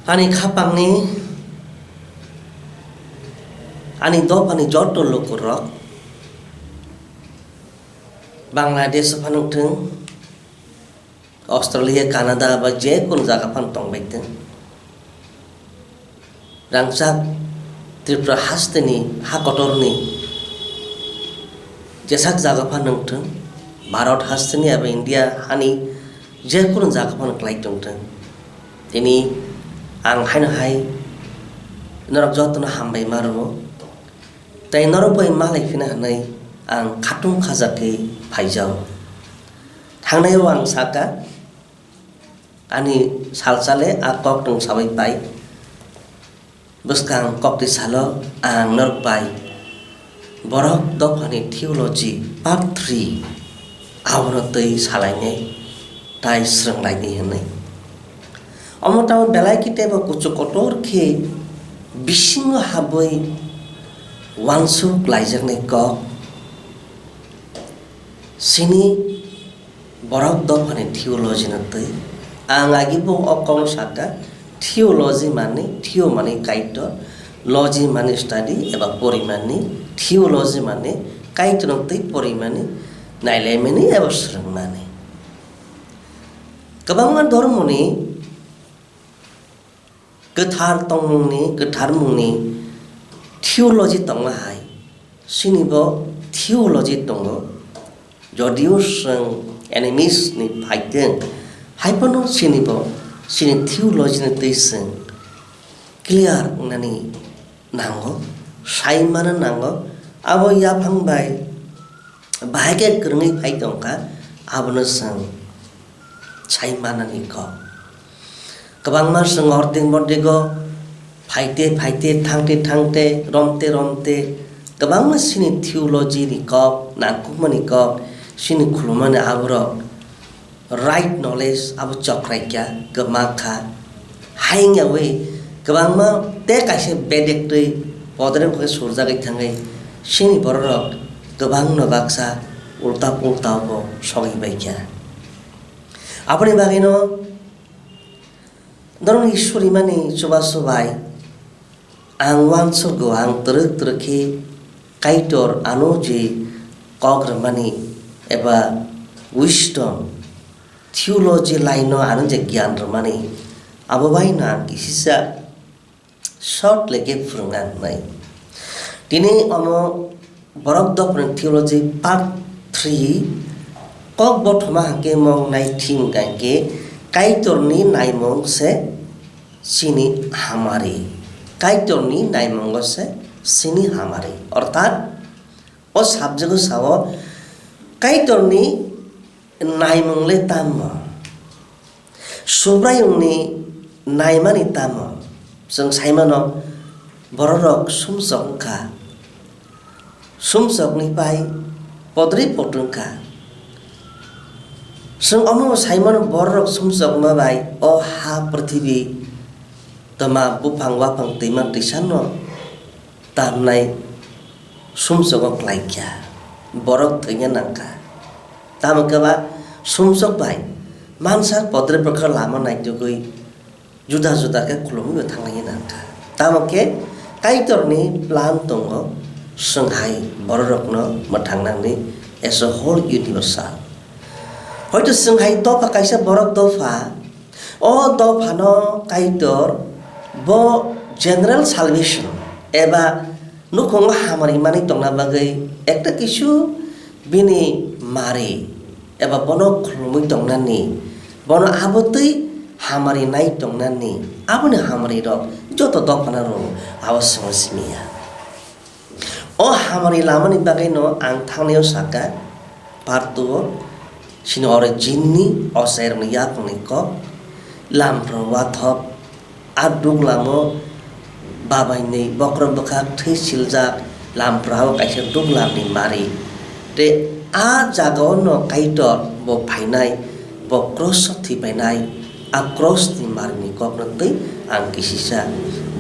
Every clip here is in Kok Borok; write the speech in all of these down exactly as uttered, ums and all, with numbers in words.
Ani khapangni, ani dophani joto lukurok, Bangladesh phano wngthwng, Australia, Canada ba je kunu jaga phano tongbai thwng, rangchak Tripura hasteni ha kotorni jesak jaga phano wngthwng, Bharat hasteni eba India hani je kunu jaga phano kwlai tongthwng, tini ang haino hai norok jotono hambai ma rwo. Tei norok bai malai phina hwnwi ang khatung khajakhe phaijao. Thangnai o ang sakha, ani salsa le a kok tong sabai pai. Bwskang kokti salo ang norok bai Borok Dophani Theology Part three abono twi salainai tai swrwnglainai hwnwi. Omo tamo belai khe teibo kuchuk kotor khe bisingo habwi uansuk laijaknai kok. Sini Borok Dophani Theology no twi. Ang agi bo o kokno sakha, theology mani, theo mani Kaitor, logy mani study eba porimani, theology mani Kaitor no twi porimani, nailaimani eba swrwngmani. Kwbangma dhormoni kwthar tongmungni, kwtharmungni theology tongma hai, sinibo theology tongo. Jodio chwng animist ni phaiteng, hai phano sinibo sini theology ni twi chwng clear wngnani nango, sai mana nango. Abo yaphang bai bahai khe kwrwngwi phai tongkha, abono chwng sai manani kok. Kwbangma chwng ordek mordigo phaite phaite, thangte thangte, romte romte, kwbangma sini theology ni kok, nangkukmani kok, sini khulumani aborok right knowledge abo chokrai kha, kwma kha. Hai wngya wi kwbangma tei kaisa bedek twi podrem khe surjagwi thangwi sini bororok kwbangno baksa ulta pulta bo sogwi bai kha. Aboni bagwino norokni surimani chubachu bai ang uansugo, ang twrwk twrwk khe Kaitor ano je kok rwmani eba wisdom, theology line-o ano je giyan rwmani, abo baino ang kisisa short leke phwrwngna hwnwi. Tini omo Borok Dophani Theology Part three, kok bothoma hwnkhe mong nai theme hwnkhe Kaitorni naimung se chini hamari. Kaitorni naimungo se chini hamari. Orthat o subject-o sao Kaitorni naimung le tamo? Subraiyungni naimani tamo? Chwng saimano, bororok sumsok wngkha. Sumsokni pai podri potrwng kha. Chwng omo saimano, bororok sumsok wngma bai o ha prithibi twma buphang waphang twima twisano tamnai sumsogo klai kha, borok thwina nang kha. Tamo khe ba sumsok bai mansa podre bwkha lama naitugwi juda juda khe khulumwi bo thanglaina nang kha. Tamo khe Kaitorni plan tongo, chwng hai bororokno mwthang nangni as a whole universal. Hoito chwng hai dopha kaisa borok dopha, o dophano Kaitor bo general salvation eba nukhungo hamari manwi tongna bagwi ekta kisu bini mari eba bono khulumwi tongnani, bono abotwi hamari nai tongnani, aboni hamari rok joto dophano rwo, abo chwngno simi ya. O hamari lamani bagwino ang thangnaio sakha, part two o, chini origin ni ochairokni yaphangni kok, lamphro wathok, a duglam o babainwi bokhorok bwkhak thwi siljak, lamphro o kaisa duglamni mari. Tei a jaga o no Kaitor bo phainai, bo cross o thwi painai, a cross ni mari ni kok no twi ang kisisa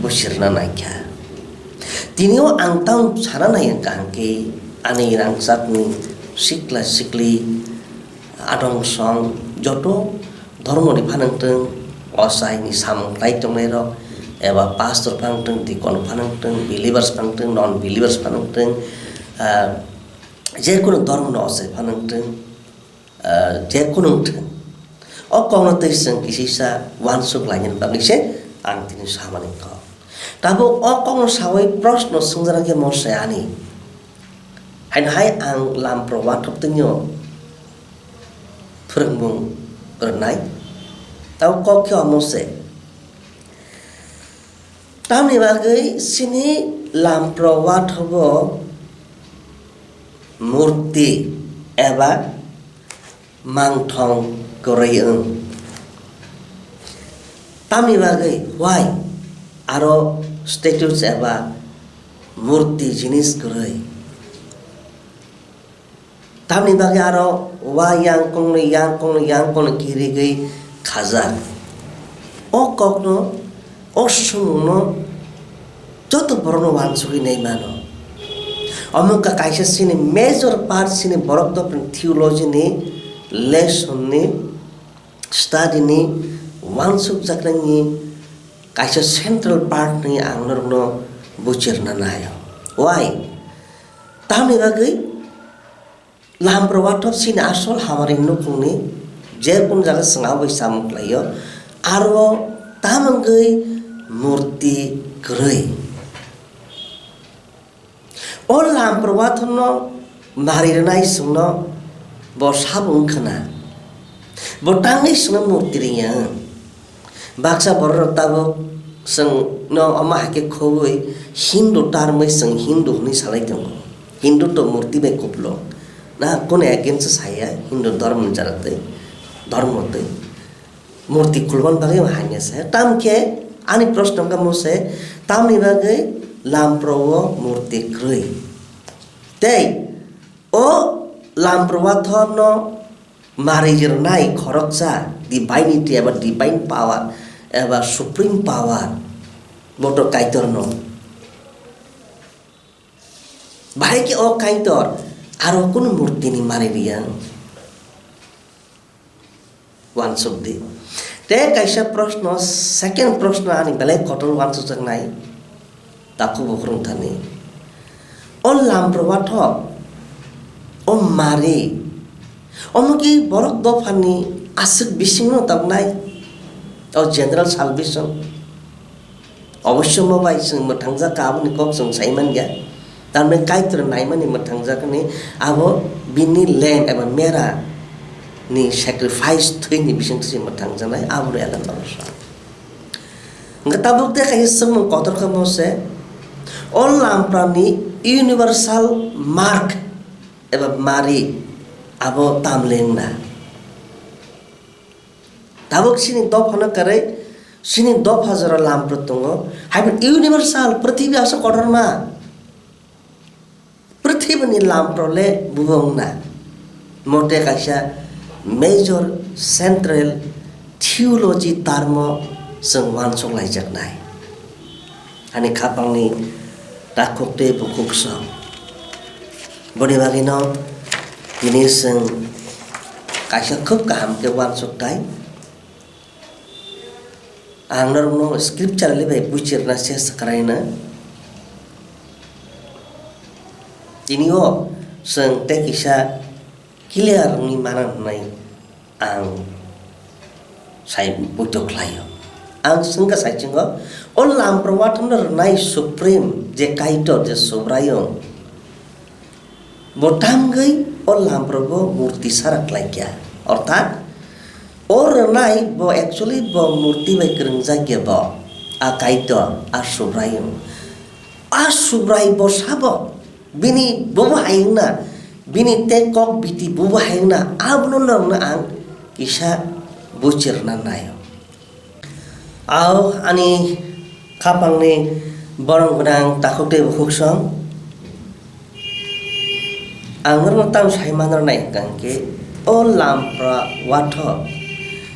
busirna naikha. Tini o ang tamo sana nai wngkha hwnkhe, ani rangchakni sikla sikli, adong song joto dhormoni phanangtwng, ochaini samung khlai tongnairok, eba pastor phano wngtwng, deacon phano wngtwng, believers phano wngtwng, non believers phano wngtwng, ah, jekunu dhormoni ochai phano wngtwng, ah, jekunu wngtwng, o kokno twi chwng kisisa uansuk lainani bagwi se ang tini samani kok. Tabuk o kokno sawi proshno swngjaknai khe Mose ani. Haino hai ang lampro uathop twnio phwrwngmung rwnai. Tabuk kok khe omo se. Tamni bagwi chini lampro uathobo murti eba mangthong kwrwi wng. Tamni bagwi why aro statues eba murti jinis kwrwi? Tamni bagwi aro wa yang kongni, yang kongni, yang kongni kirigwi khajak. O kokno, o swngmungno joto borokno uansugwi nai mano. Omo wngkha kaisa chini major part chini borok dophani theology ni lesson ni study ni uansukjaknai ni kaisa central part ni ang norokno buchirna naio. Why? Tamni bagwi lampro uathop chini asol hamari nukhungni je kun jaga chwng aboni samung khlaio, aro tamangwi murti kwrwi. O lampro uathopno mari rwnai chwngno bo sabo wngkha na. Bo tangwi chwngno murti rwya. Baksa bororok tabuk chwngno omo hai khe khobwi Hindu termwi chwng Hindu hwnwi salai tongo. Hindu to murti bai kupulung. Na kunu against saya Hindu dhormo ni jara twi, dhormo twi. Murti khulban bagwi bo hamya se. Tamkhe ani proshno wngkha mo se, tamni bagwi lampro o murti kwrwi? Tei o lampro uathopno mari rwnai khoroksa divinity eba divine power eba supreme power bo to Kaitorno. Bahai khe o Kaitor aro kunu murtini mari rwya? Uansuk di. Tei kaisa proshno, second proshno ani belai kotor uansukjaknai. Takhuk bukhuk thani. O lampro uathop, o mari, omo ki borok dophani aswk bisingno tongnai? O general salvation. Oboisyo mo bai chwng mwthangjak kha, aboni kok chwng sai man ya. Tamni Kaitor naimani mwthangjak hwnwi abo bini lamb eba mera ni sacrifice thwini bisingtwi se mwthangjaknai, abono elan tongo sa. Hwnkhe tabuk tei kaisa swngmung kotor khe mo se, o lampra ni universal mark eba mari abo tamle wngna. Tabuk chini dophano kwrwi, chini dopha jora lampro tongo. Hai universal, prithibi aswk kotorma. Prithibini lampro le bubo wngna. Mote kaisa major central theology termo chwng uansuk laijaknai. Ani khapangni takhuk tei bukhuk song. Boni bagwino tini chwng kaisa khub kaham khe uansuk tai. Ang norokno scripturally bai buchirna se swkaraina. Tini o chwng tei kisa clear wngwi mana hwnwi ang sai poito khlaio. Ang swngkha saichungo, o lampro uathopno rwnai Supreme je Kaitor je Subraiyung, bo tangwi o lampro bo murti sara khlaikha. Orthat o rwnai bo actually bo murti bai kwrwngjakya bo, a Kaitor, a Subraiyung. A Subrai bo sabo, bini bubo hai wngna, bini tei kok biti bubo hai wngna, abono norokno ang kisa buchirna naio. Ao ani khapangni borong gwnang takhuk tei bukhuk song, ang norokno tamo sai manrwnai hwnkha hwnkhe, o lampra uathok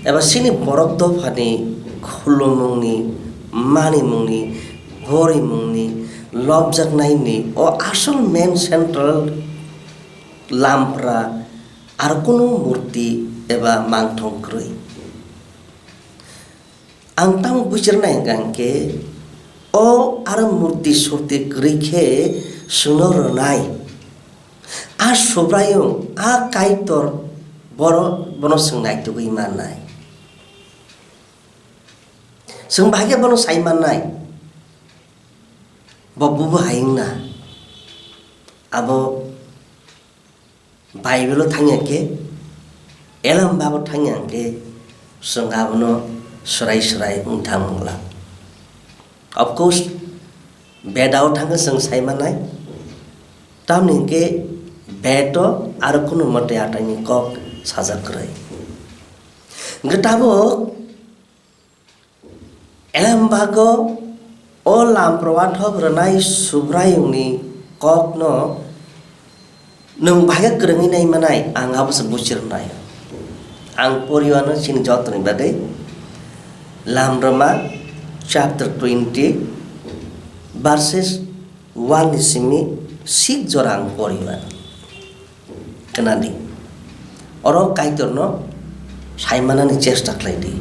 eba chini borok dophani khulumungni, manimungni, gorimungni, lobjaknaini o asol main central lampra, ar kunu murti eba mangthong kwrwi. Ang tamo buchirnai hwnkha hwnkhe, o aro murti surti kwrwi khe chwngno rwnai. A Subraiyung, a Kaitor boro-, bono chwng naitugwi mannai. Chwng bahai khe bono sai mannai. Bo bubo hai wngna. Abo Bible-o thangya khe, elem babo thangya khe, chwng abono swrai swrai wng thang mungla. Of course, Beda-o thangkhe chwng sai mannai, tamni hwnkhe Bed-o aro kunu mote ataini kok sajak kwrwi. Hwnkhe tabuk elem bago o lamproathok rwnai Subraiyungni kokno nwng bahai khe kwrwngwi nai manai, ang abo se buchirnai. Ang poriwano chini jotoni bagwi Lamrwma chapter twenty verses one ni simi six jora ang poriwano. Khnadi. Oro Kaitorno saimanani chesta khlaidi.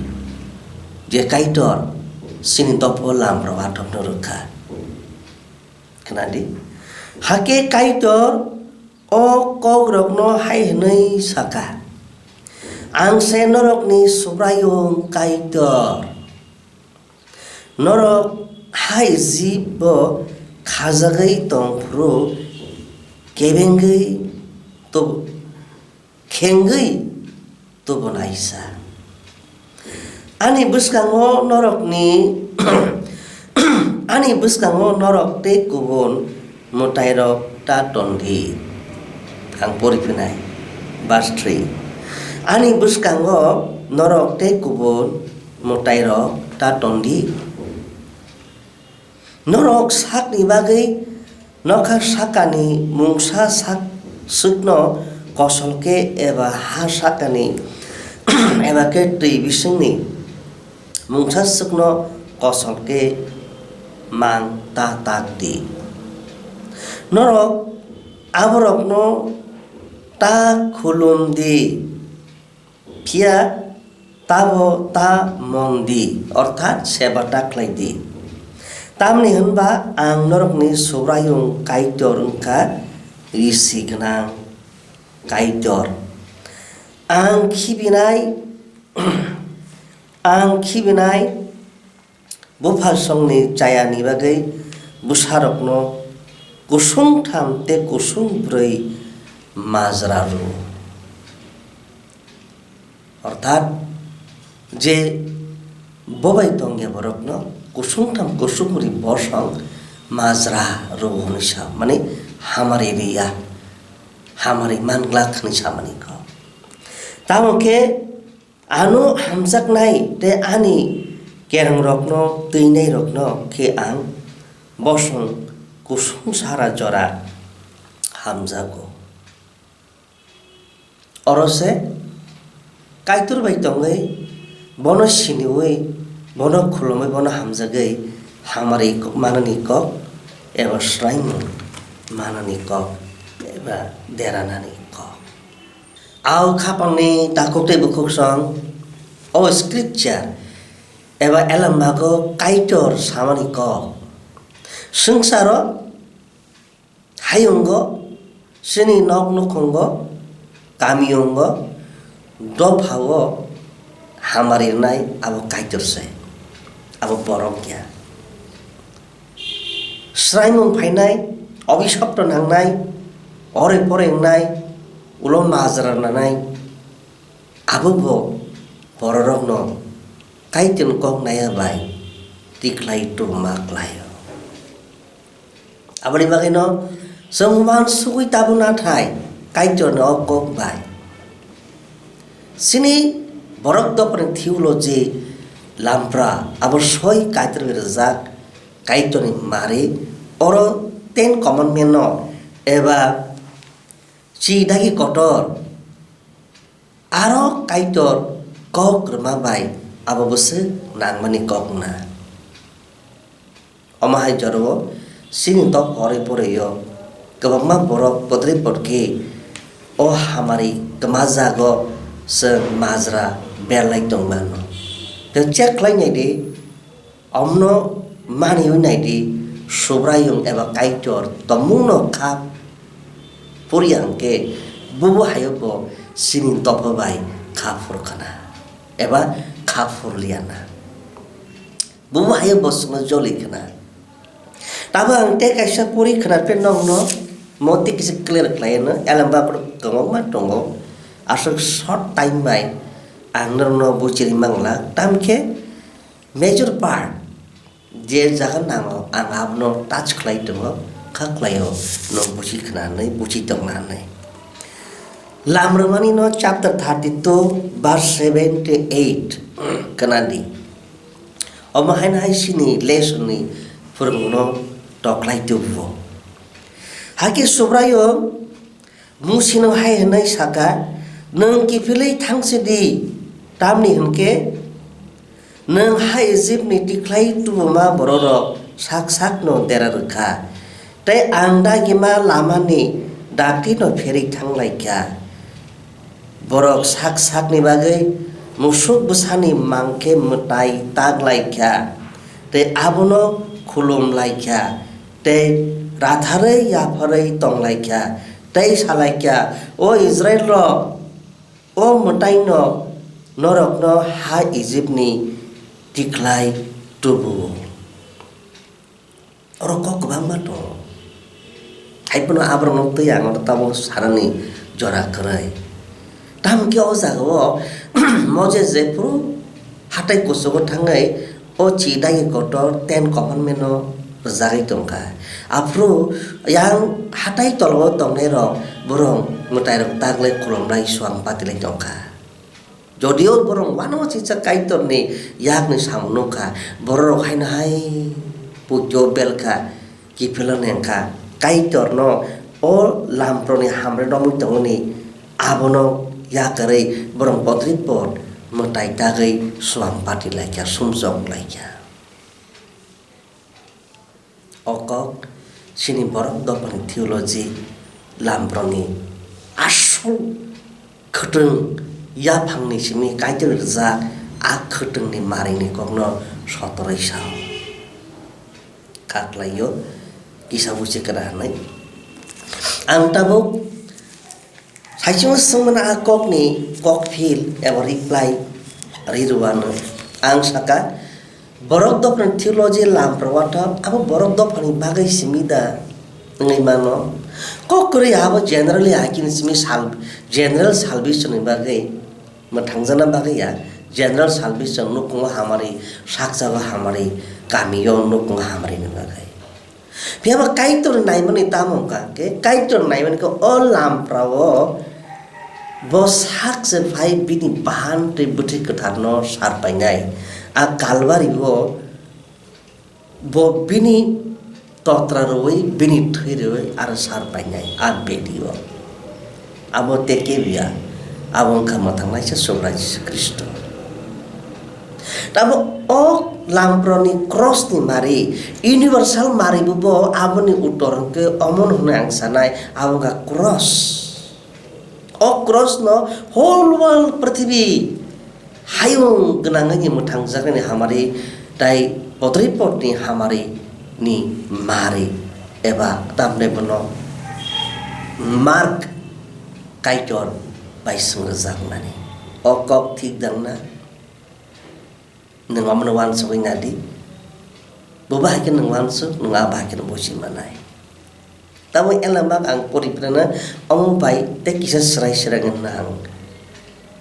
Je Kaitor chini dopho lamrok athokno rwkha. Khnadi. Hakhe Kaitor o kokrokno hai hwnwi saka, "Ang se norokni Subraiyung Kaitor." Norok ha Ijibo khajagwi tong phuru kebengwi tubu, khengwi tubunaisa. Ani bwskango norokni, ani bwskango norok tei kubun mwtairok ta tondi. Ang pori phinai, verse three. Ani bwskango norok tei kubun mwtairok ta tondi. Norok sakni bagwi nokha sakani mungsa sak swkno kosol khe eba ha sakani eba khe twi bisingni mungsa swkno kosol khe mang ta tak di. Norok aborokno ta khulum di, phiya tabo ta mon di, orthat seba ta khlai di. Tamni hwnba ang norokni Subraiyung Kaitor wngkha, risi gwnang Kaitor. Ang khibinai, ang khibinai buphasongni chayani bagwi bwsarokno kusung tham tei kusung brwi majra rw. Orthat, je bobai tongya borokno kusung tham kusung brwi bosong majra rw hwnwi sa, mani hamari rwya, hamari man glak hwnwi samani kok. Tamo khe ano hamjaknai tei ani kerangrokno twinairokno khe ang bosong kusung sara jora hamjago. Oro se Kaitor bai tongwi, bono siniwi, bono khulumwi, bono hamjagwi hamari manani kok eba swraimung manani kok eba deranani kok. Au khapangni takhuk tei bukhuksong o scripture eba elem bago Kaitor samani kok. Swngcharo hayungo, chini nok nukhungo, kamiyungo, dophao hamari rwnai abo Kaitor se, abo borok ya. Swraimung phainai, obisopto nangnai, ore pore wngnai, ulo majra nanai, abo bo bororokno Kaitorni kok naiya bai tikhlai tubuma khlaio. Aboni bagwino chwng uansugwi tabuk nathai Kaitorni o kok bai. Chini borok dophani theology lampra abo soi Kaitor bai rwjak Kaitorni mari oro Ten Commandment no eba chi dagi kotor aro Kaitor kok rwma bai abo bwswk nangmani kok wngna. Omo hai jorao chini tok horwi porwi o kwbangma borok podrei podki o hamari kwmajago chwng majra berlai tongmano. Tei check khlai nai di, omno maniwi nai di, Subraiyung eba Kaitor tongmungno kha puri hwnkhe bubo hayo bo chini dopha bai kha phur khna eba kha phur liya na. Bubo hayo bo chwngno joli khna. Tabo ang tei kaisa pori khna phe nokno mo tei kisa clear khlai no, elembak rok kwbangma tongo. Aswk short time bai ang norokno buchiri mangla, tamkhe major part je jaga nango ang abono touch khlai tongo, kha khlaio, no buchi khna hinwi, buchi tongna hinwi. Lamrwmani no chapter thirty-two verse seven to eight khna di. Omo haino hai chini lesson ni phwrwngno toklai tubuo. Hakhe Subraiyung Musino hai hwnwi saka, "Nwng kiphilwi thangsi di, tamni hwnkhe nwng ha Ijipni tikhlai tubuma bororok sak sakno dera rwkha, tei ang dagima lamani daktino pherwi thanglaikha." Borok sak sakni bagwi musuk bwsani mangkhe mwtai tak lai kha, tei abono khulum lai kha, tei ratharwi yapharwi tong lai kha, tei sa lai kha, "O Israilrok, o mwtaino norokno ha Ijipni tikhlai tubu." Oro kok kwbangma tongo. Hai phano aborokno twi ang oro tabuk sanani jora kwrwi. Tamo khe o jagao Moses jephuru hatai kuchugo thangwi o chidagi kotor Ten Commandment-no rwjagwi tongkha. Aphuru yang hatai tolao tongnairok borok mwtairok taglai khulumlai suang patilai tongkha. Jodio borok uanama singcha Kaitorni yakni samung nukha, bororok haino hai puitio belkha, kiphilno nengkha, Kaitorno o lamproni hamre romwi tongmani abono yakarwi borok podripot mwtai tagwi suam pati laikha, sumsok laikha. O kok chini borok dophani theology lamproni asol khwtwng yaphangni simi Kaitor rijak a khwtwngni maringni kokno sotorwi sao. Kha khlaio kisa buchi kwna hwnwi. Ang tabuk Saichung swngmani a kokni kokphil eba reply rirwano. Ang saka, borok dophani theology lamprok watho, abo borok dophani bagwi simi da wngwi mano. Kok kwrwi abo generally hakini simi sal-, general salvation ni bagwi mwthangjakna bagwi ya, general salvation nukhungo hamari, sakjago hamari, kamio nukhungo hamari ni bagwi. Phiya ba Kaitor naimani tamo wngkha khe, Kaitor naimani khe o lamprao bo sak se phai bini bahan tei bwthwi kwtharno sar painai. A Kalbario bo bini totra rwui, bini thwi rwui aro sar painai a bedio. Abo tei kebiya, abo wngkha mwthangnaisa Subrai Jisu Khristo. Tamo o lamproni cross ni mari, universal mari bo, bo aboni utor hwnkhe omono hwnwi ang sanai, abo wngkha cross. O cross no whole world prithibi hayung gwnangni mwthangjaknani hamari tei podripotni hamari ni mari eba tamde bono mark Kaitor bai swngrwjakmani. O kok thik dang na? Nwng omono uansugwi nadi. Bo bahai khe nwng uansuk, nwng a bahai khe buji manai. Tamo elembak ang pori phirana omo bai tei kisa swrai swrai wngna ang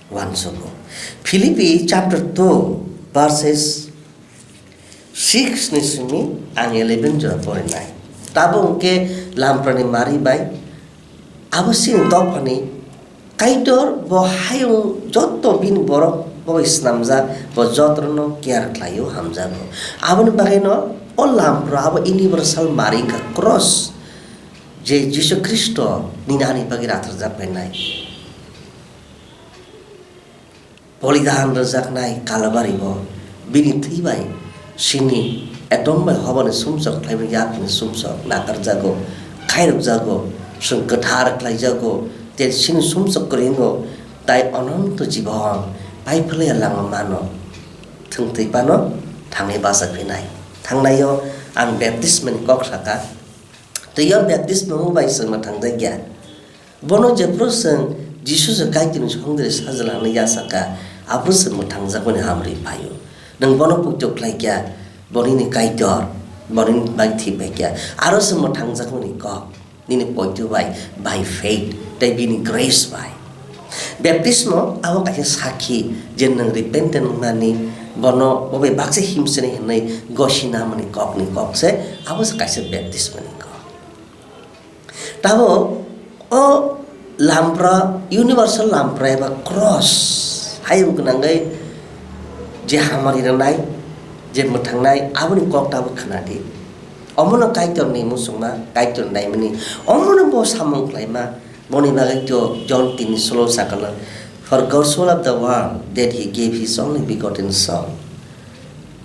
uansugo. Philippi chapter two verses six ni simi ang eleven jora porinai. Tabo hwnkhe lamprani mari bai abo chini dophani Kaitor bo hayung joto bini borok bo bai snamjak, bo jotono care khlaio, hamjago. Aboni bagwino o lampro abo universal mari wngkha cross, je Jisu Khristo nini ani bagwi ratharjak painai. Bolidan rwjaknai Kalbari o bini thwi bai chini Edom bai Hobani sumsok khlaimani yakni sumsok nakarjago, khairokjago, chwng kwthar khlaijago, tei chini sumsok kwrwingo tai ononto jibon pai phlaiya langma mano. Chwng twi phano thangwi bacha phinai. Thangnaio ang baptismani kok sakha. Twiyo baptisma wngwi bai chwng mwthangjakya. Bono jephru chwng Jisu se Kaitorni songdiri sajla hwnwi yachakha, aphuru chwng mwthangjakmani hamrwi phaio. Nwng bono poito khlaikha, bo nini Kaitor, bo nini bai thwipaikha. Aro chwng mwthangjakmani kok. Nini poito bai, by faith, tei bini grace bai. Baptismo abo kaisa sakhi je nwng repentant wngnani, bono bo bai baksa himsini hwnwi gosi namani kokni kok se, abo se kaisa baptismani kok. Tabo o lampra, universal lampra eba cross hai wng gwnangwi je hamari rwnai, je mwthangnai, aboni kok tabo khwnadi. Omono Kaitorni muchungma, Kaitor naimani, omono bo samung khlaima, boni bagwi to John tin solo sakala, "For God so loved the world that he gave his only begotten Son."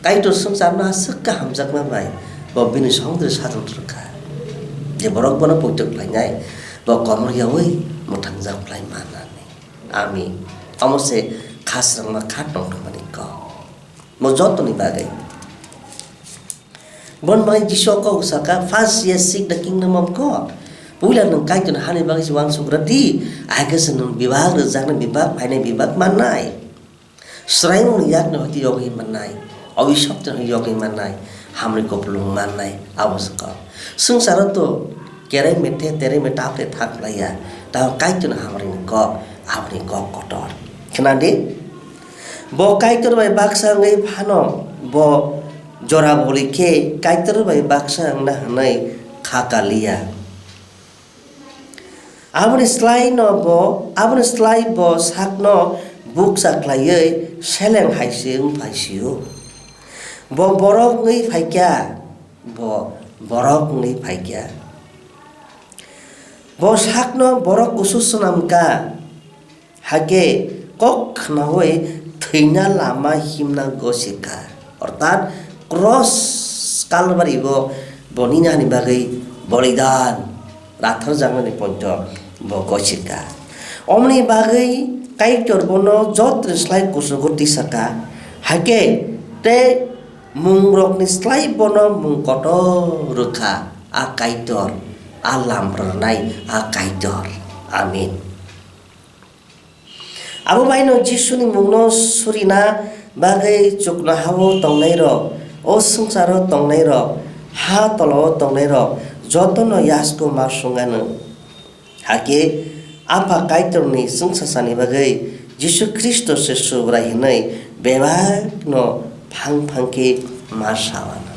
Kaitor swngcharno aswk khe hamjakma bai, bo bini songdiri sajwk rwkha. Je borok bono poito khlainai, bo komor yaui mwthangjak khlai manani. Amen. Omo se khasrangma kha tongthokmani kok. Mo jotoni bagwi. Bon bai Jisu kok saka, "First ye seek the kingdom of God." Puila nwng Kaitor hani bagwi se uansuk rwdi, ahaikhe se nwng bibak rwjaknai, bibak phainai, bibak mannai. Swraimungni yakni hoti yogwi mannai, obisoptini hoti yogwi mannai, hamri kupulung mannai, abo se kok. Swngcharo to kerai methe, terai methe, apre thak laiya, tamo Kaitorni hamrini kok, aboni kok kotor. Khnadi? Bo Kaitor bai baksa wngwi phano bo jora boli khe Kaitor bai baksa wngna hwnwi kha kaliya. Aboni slai no bo, aboni slai bo sakno bukcha khlaiwi seleng hai se wng phai sio. Bo borok wngwi phaikya, bo borok wngwi phaikya. Bo sakno borok kusu swnamkha. Hakhe kok khnaui thwina lama himna gosikha. Orthat cross Kalvari bo, bo nini hani bagwi bolidan ratharjaknani poito bo gosikha. Omoni bagwi Kaitor bono joto slai kuchugo tisakha. Hakhe tei mungrokni slai bono mung kotor rwkha. A Kaitor, a lam rwnai a Kaitor. Amen. Abo baino Jisuni mungno surina bagwi chuknohao tongnairok, o swngcharo tongnairok, ha tolao tongnairok jotono yasku ma sung anw. Hakhe Apha Kaitorni chwngsachani bagwi Jisu Khristo se Subrai hwnwi bebakno phang phang khe ma sa anw.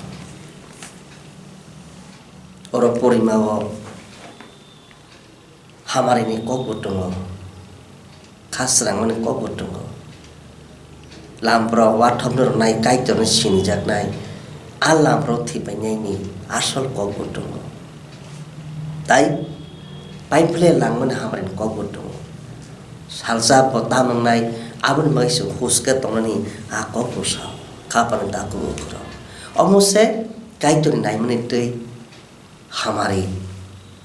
Oro porimao Hamarini kokbo tongo, kha srangmani kokbo tongo. Lamprok wathopno rwnai Kaitorno sinijaknai, a lamprok thwipainaini asol kokbo tongo. Tai paiphle langmani hamarini kokbo tongo. Salsa bo tam wngnai, aboni bagwi se huske tongnani a kokbo sao, khapani takhuk ukhurok. Omo se Kaitorni naimani twi hamari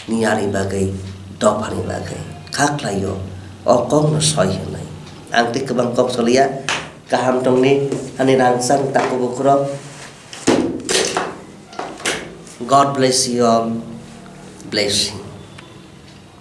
niyari bagwi, dophani bagwi kha khlaio, o kokno soi hwnwi. Ang tei kwbang kok soliya, kaham tongni ani rangchak takhuk ukhurok. God bless you all. Blessing.